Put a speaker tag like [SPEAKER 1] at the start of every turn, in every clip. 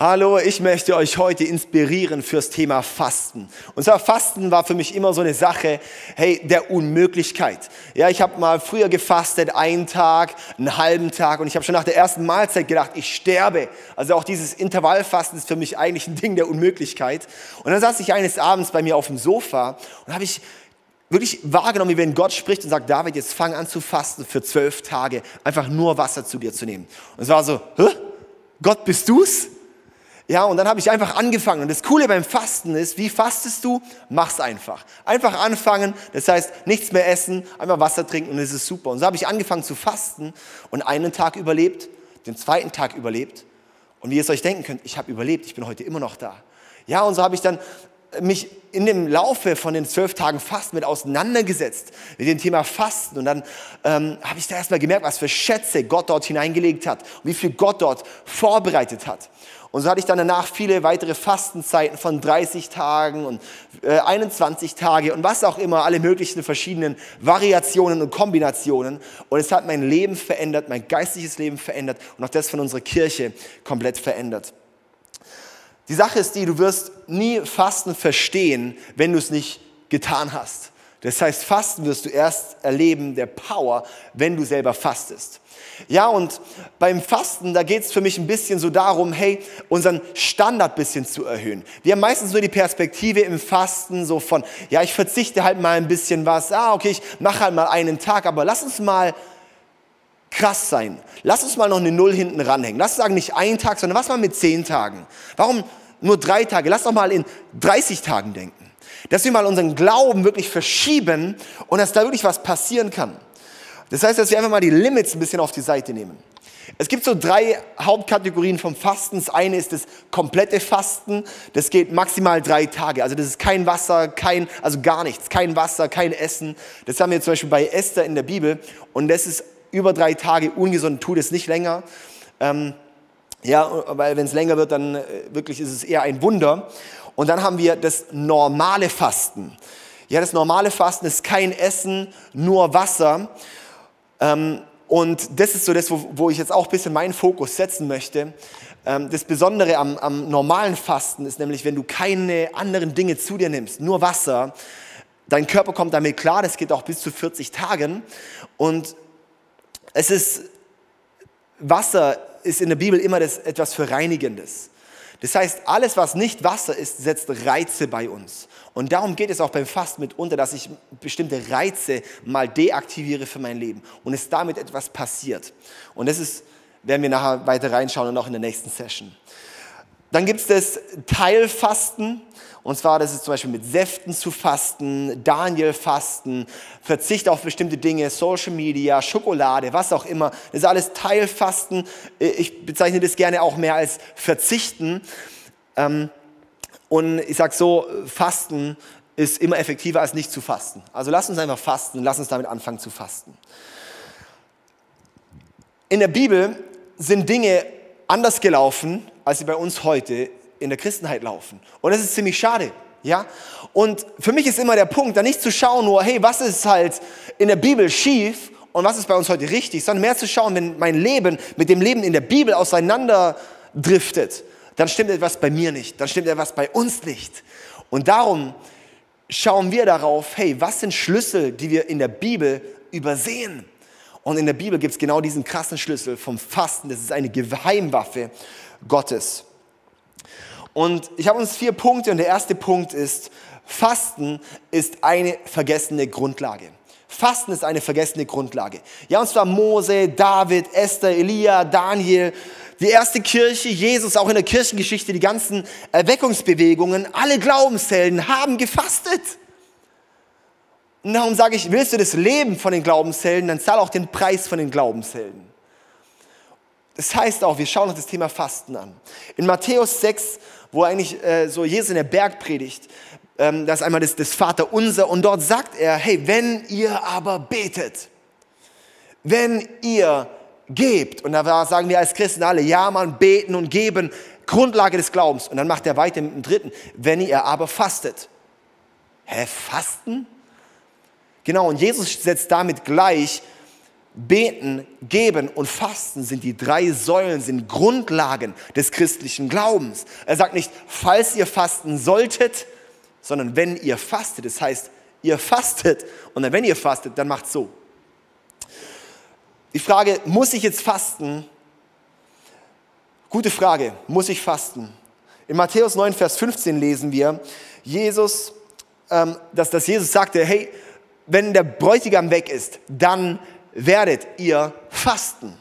[SPEAKER 1] Hallo, ich möchte euch heute inspirieren fürs Thema Fasten. Und zwar Fasten war für mich immer so eine Sache, hey, der Unmöglichkeit. Ja, ich habe mal früher gefastet, einen Tag, einen halben Tag und ich habe schon nach der ersten Mahlzeit gedacht, ich sterbe. Also auch dieses Intervallfasten ist für mich eigentlich ein Ding der Unmöglichkeit. Und dann saß ich eines Abends bei mir auf dem Sofa und habe ich wirklich wahrgenommen, wie wenn Gott spricht und sagt, David, jetzt fang an zu fasten für 12 Tage, einfach nur Wasser zu dir zu nehmen. Und es war so, hä? Gott, bist du's? Ja, und dann habe ich einfach angefangen. Und das Coole beim Fasten ist, wie fastest du? Mach's einfach. Einfach anfangen, das heißt, nichts mehr essen, einfach Wasser trinken und es ist super. Und so habe ich angefangen zu fasten und einen Tag überlebt, den zweiten Tag überlebt. Und wie ihr es euch denken könnt, ich habe überlebt, ich bin heute immer noch da. Ja, und so habe ich dann mich in dem Laufe von den 12 Tagen Fasten mit auseinandergesetzt, mit dem Thema Fasten. Und dann habe ich da erstmal gemerkt, was für Schätze Gott dort hineingelegt hat und wie viel Gott dort vorbereitet hat. Und so hatte ich dann danach viele weitere Fastenzeiten von 30 Tagen und 21 Tage und was auch immer, alle möglichen verschiedenen Variationen und Kombinationen. Und es hat mein Leben verändert, mein geistliches Leben verändert und auch das von unserer Kirche komplett verändert. Die Sache ist die, du wirst nie Fasten verstehen, wenn du es nicht getan hast. Das heißt, Fasten wirst du erst erleben, der Power, wenn du selber fastest. Ja, und beim Fasten, da geht es für mich ein bisschen so darum, hey, unseren Standard ein bisschen zu erhöhen. Wir haben meistens nur die Perspektive im Fasten so von, ja, ich verzichte halt mal ein bisschen was, okay, ich mache halt mal einen Tag, aber lass uns mal krass sein. Lass uns mal noch eine Null hinten ranhängen. Lass uns sagen, nicht einen Tag, sondern was mal mit 10 Tagen. Warum nur 3 Tage? Lass doch mal in 30 Tagen denken. Dass wir mal unseren Glauben wirklich verschieben und dass da wirklich was passieren kann. Das heißt, dass wir einfach mal die Limits ein bisschen auf die Seite nehmen. Es gibt so 3 Hauptkategorien vom Fasten. Das eine ist das komplette Fasten. Das geht maximal 3 Tage. Also das ist kein Wasser, also gar nichts. Kein Wasser, kein Essen. Das haben wir zum Beispiel bei Esther in der Bibel. Und das ist über 3 Tage ungesund. Tu das nicht länger. Ja, weil wenn es länger wird, dann wirklich ist es eher ein Wunder. Und dann haben wir das normale Fasten. Ja, das normale Fasten ist kein Essen, nur Wasser. Und das ist so das, wo ich jetzt auch ein bisschen meinen Fokus setzen möchte. Das Besondere am normalen Fasten ist nämlich, wenn du keine anderen Dinge zu dir nimmst, nur Wasser, dein Körper kommt damit klar, das geht auch bis zu 40 Tagen. Und Wasser ist in der Bibel immer etwas für Reinigendes. Das heißt, alles, was nicht Wasser ist, setzt Reize bei uns. Und darum geht es auch beim Fasten mitunter, dass ich bestimmte Reize mal deaktiviere für mein Leben und es damit etwas passiert. Und das werden wir nachher weiter reinschauen und auch in der nächsten Session. Dann gibt es das Teilfasten. Und zwar, das ist zum Beispiel mit Säften zu fasten, Daniel-Fasten, Verzicht auf bestimmte Dinge, Social Media, Schokolade, was auch immer. Das ist alles Teilfasten. Ich bezeichne das gerne auch mehr als Verzichten. Und ich sage so, Fasten ist immer effektiver als nicht zu fasten. Also lass uns einfach fasten, lass uns damit anfangen zu fasten. In der Bibel sind Dinge anders gelaufen, als sie bei uns heute in der Christenheit laufen. Und das ist ziemlich schade. Ja? Und für mich ist immer der Punkt, da nicht zu schauen nur, hey, was ist halt in der Bibel schief und was ist bei uns heute richtig, sondern mehr zu schauen, wenn mein Leben mit dem Leben in der Bibel auseinanderdriftet, dann stimmt etwas bei mir nicht, dann stimmt etwas bei uns nicht. Und darum schauen wir darauf, hey, was sind Schlüssel, die wir in der Bibel übersehen? Und in der Bibel gibt es genau diesen krassen Schlüssel vom Fasten, das ist eine Geheimwaffe Gottes. Und ich habe uns 4 Punkte und der erste Punkt ist, Fasten ist eine vergessene Grundlage. Fasten ist eine vergessene Grundlage. Ja, und zwar Mose, David, Esther, Elia, Daniel, die erste Kirche, Jesus, auch in der Kirchengeschichte, die ganzen Erweckungsbewegungen, alle Glaubenshelden haben gefastet. Und darum sage ich, willst du das Leben von den Glaubenshelden, dann zahl auch den Preis von den Glaubenshelden. Das heißt auch, wir schauen uns das Thema Fasten an. In Matthäus 6, wo eigentlich so Jesus in der Bergpredigt, da ist einmal das Vaterunser und dort sagt er, hey, wenn ihr aber betet, wenn ihr gebt, und da sagen wir als Christen alle, ja Mann, beten und geben, Grundlage des Glaubens. Und dann macht er weiter mit dem 3., wenn ihr aber fastet. Fasten? Genau, und Jesus setzt damit gleich Beten, Geben und Fasten sind die 3 Säulen, sind Grundlagen des christlichen Glaubens. Er sagt nicht, falls ihr fasten solltet, sondern wenn ihr fastet. Das heißt, ihr fastet und dann, wenn ihr fastet, dann macht so. Die Frage, muss ich jetzt fasten? Gute Frage, muss ich fasten? In Matthäus 9, Vers 15 lesen wir, dass Jesus sagte, hey, wenn der Bräutigam weg ist, dann werdet ihr fasten.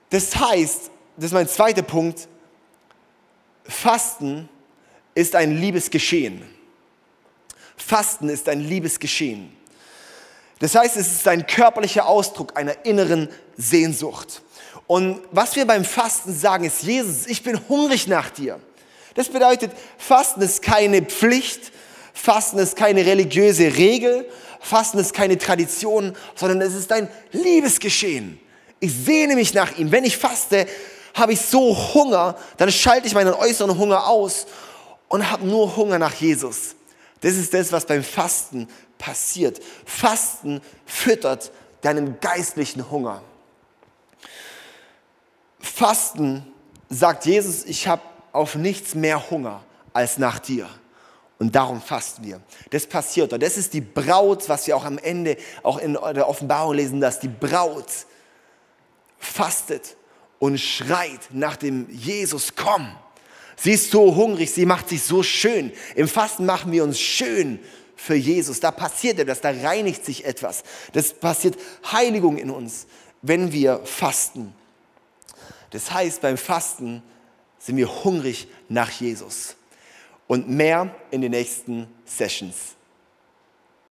[SPEAKER 1] Das heißt, das ist mein zweiter Punkt, Fasten ist ein Liebesgeschehen. Fasten ist ein Liebesgeschehen. Das heißt, es ist ein körperlicher Ausdruck einer inneren Sehnsucht. Und was wir beim Fasten sagen, ist, Jesus, ich bin hungrig nach dir. Das bedeutet, Fasten ist keine Pflicht, Fasten ist keine religiöse Regel, Fasten ist keine Tradition, sondern es ist ein Liebesgeschehen. Ich sehne mich nach ihm. Wenn ich faste, habe ich so Hunger, dann schalte ich meinen äußeren Hunger aus und habe nur Hunger nach Jesus. Das ist das, was beim Fasten passiert. Fasten füttert deinen geistlichen Hunger. Fasten sagt Jesus, ich habe auf nichts mehr Hunger als nach dir. Und darum fasten wir. Das passiert. Und das ist die Braut, was wir auch am Ende, auch in der Offenbarung lesen, dass die Braut fastet und schreit nach dem Jesus, komm. Sie ist so hungrig, sie macht sich so schön. Im Fasten machen wir uns schön für Jesus. Da passiert etwas, da reinigt sich etwas. Das passiert Heiligung in uns, wenn wir fasten. Das heißt, beim Fasten sind wir hungrig nach Jesus. Und mehr in den nächsten Sessions.